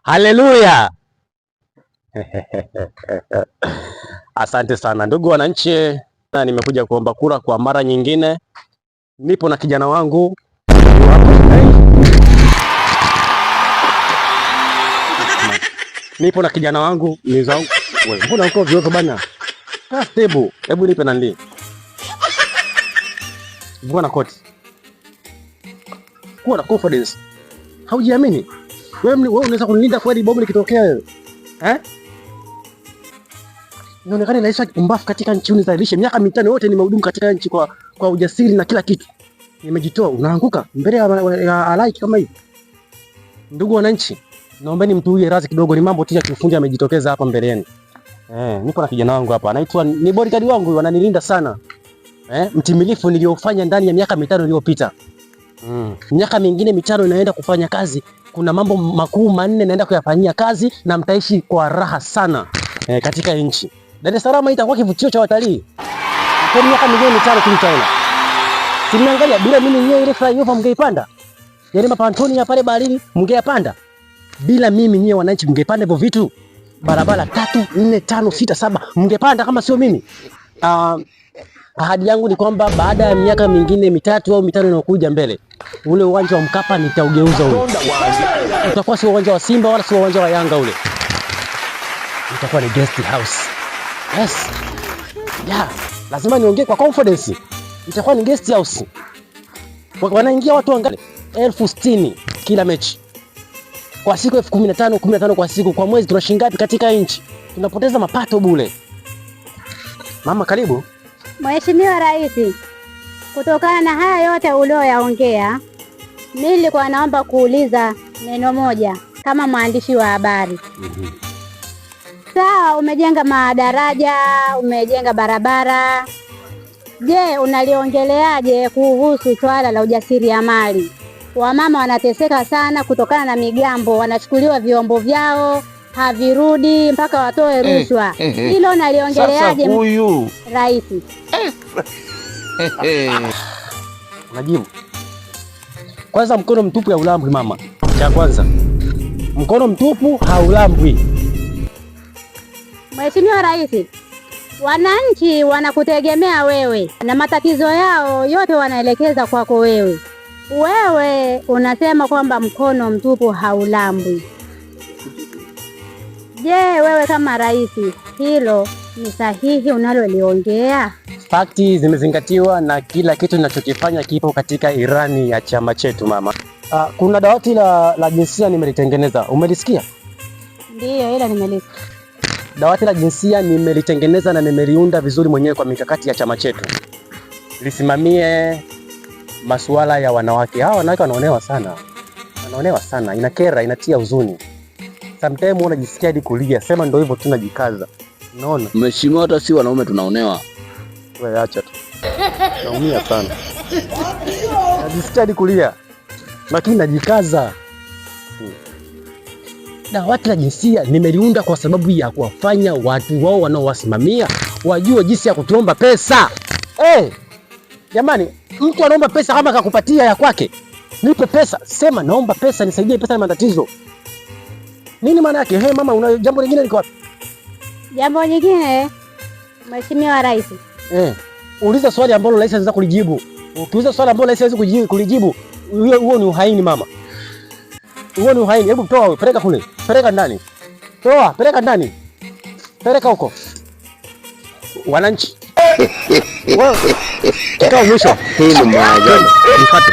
Haleluya! Asante sana ndugu wananchi, na nimekuja kuomba kura kwa mara nyingine. Nipo na kijana wangu hapa. Nipo na kijana wangu mzangu. Wewe mbona uko ovyo bana? Kaa stable. Hebu nipe nandi. Vua na koti. Kuwa na confidence. Haujiamini? Wewe unaweza kunilinda kweli bomu likitokea wewe? Eh? Inaonekana naisha umbafu katika nchi unizalishe. Miaka 5 yote nimehudumu katika nchi kwa ujasiri na kila kitu. Nimejitoa, unaanguka mbele ya halaiki kama hivi. Ndugu wananchi, naombeni mtuwie radhi kidogo, ni mambo tu ya kiufundi yamejitokeza hapa mbele yenu. Niko na kijana wangu hapa. Anaitwa ni bodyguard wangu, ananilinda sana. Mtimilifu niliofanya ndani ya miaka 5 iliyopita. Miaka mingine 5 inaenda kufanya kazi. Kuna mambo makuu 4 naenda kuyafanyia kazi na mtaishi kwa raha sana katika nchi. Dar es Salaam itakuwa kivutio cha watalii. Kwa miaka mingine 5 tu mtaona. Si mnaangalia bila mimi nyewe ile flyover mngeipanda? Yale mapantoni ya pale baharini mngeyapanda? Bila mimi nyewe wananchi mngepanda hivyo vitu? Barabara 3, 4, 5, 6, 7 mngepanda kama sio mimi? Ahadi yangu ni kwamba baada ya miaka mingine 3 au 5 inayokuja mbele, ule uwanja wa Mkapa nitaugeuza ule. Utakuwa sio uwanja wa Simba wala sio uwanja wa Yanga ule. Utakuwa ni guest house. Yes. Yeah, lazima niongee kwa confidence. Itakuwa ni guest house. Wanaingia watu wangapi? 60,000 kila mechi. Kwa siku 15,000, 15 kwa siku, kwa mwezi tuna shilingi ngapi katika nchi? Tunapoteza mapato bure. Mama karibu. Mheshimiwa Rais, kutokana na haya yote ulioyaongea, mimi nilikuwa naomba kuuliza neno moja kama mwandishi wa habari. Sawa, umejenga madaraja, umejenga barabara. Je, unaliongeleaje kuhusu swala la ujasiriamali? Wamama wanateseka sana kutokana na migambo, wanachukuliwa vyombo vyao havirudi mpaka watoe rushwa. Hilo unaliongeleaje huyu Rais? Unajibu. Kwanza mkono mtupu haulambwi mama. Cha kwanza. Mkono mtupu haulambwi. Mheshimiwa Rais, wananchi wanakutegemea wewe na matatizo yao yote wanaelekeza kwako wewe. Wewe unasema kwamba mkono mtupu haulambwi. Je, wewe kama rais, hilo ni sahihi unaloliongea? Fakti zimezingatiwa na kila kitu ninachokifanya kipo katika irani ya chama chetu mama. Kuna dawati la jinsia nimelitengeneza. Umelisikia? Ndiyo, ila nimelisikia. Dawati la jinsia nimelitengeneza na nimeliunda vizuri mwenyewe kwa mikakati ya chama chetu. Lisimamie masuala ya wanawake. Hawa wanawake wanaonewa sana. Wanaonewa sana, inakera, inatia huzuni. Sometimes unajisikia hadi kulia, sema ndio hivyo tu najikaza. Unaona? Mheshimiwa, hata si wanaume tunaonewa. Wewe acha tu. Naumia sana. Najisikia hadi kulia. Lakini najikaza. Dawati la jinsia nimeliunda kwa sababu ya kuwafanya watu wao wanaowasimamia wajue jinsi ya kutuomba pesa. Hey, jamani, mtu anaomba pesa kama akakupatia ya kwake. Nipe pesa, sema naomba pesa, nisaidie pesa na matatizo. Nini maana yake? Hey mama, una jambo lingine liko wapi? Jambo lingine Mheshimiwa Rais. Uliza swali ambalo rais anaweza kulijibu. Ukiuliza swali ambalo rais hawezi kulijibu, huo ni uhaini mama. Huo ni uhaini. Hebu toa wewe, peleka kule. Peleka ndani. Toa, peleka ndani. Peleka huko. Wananchi. Wewe, kikao mwisho. Hii ni maajabu. Nifuate.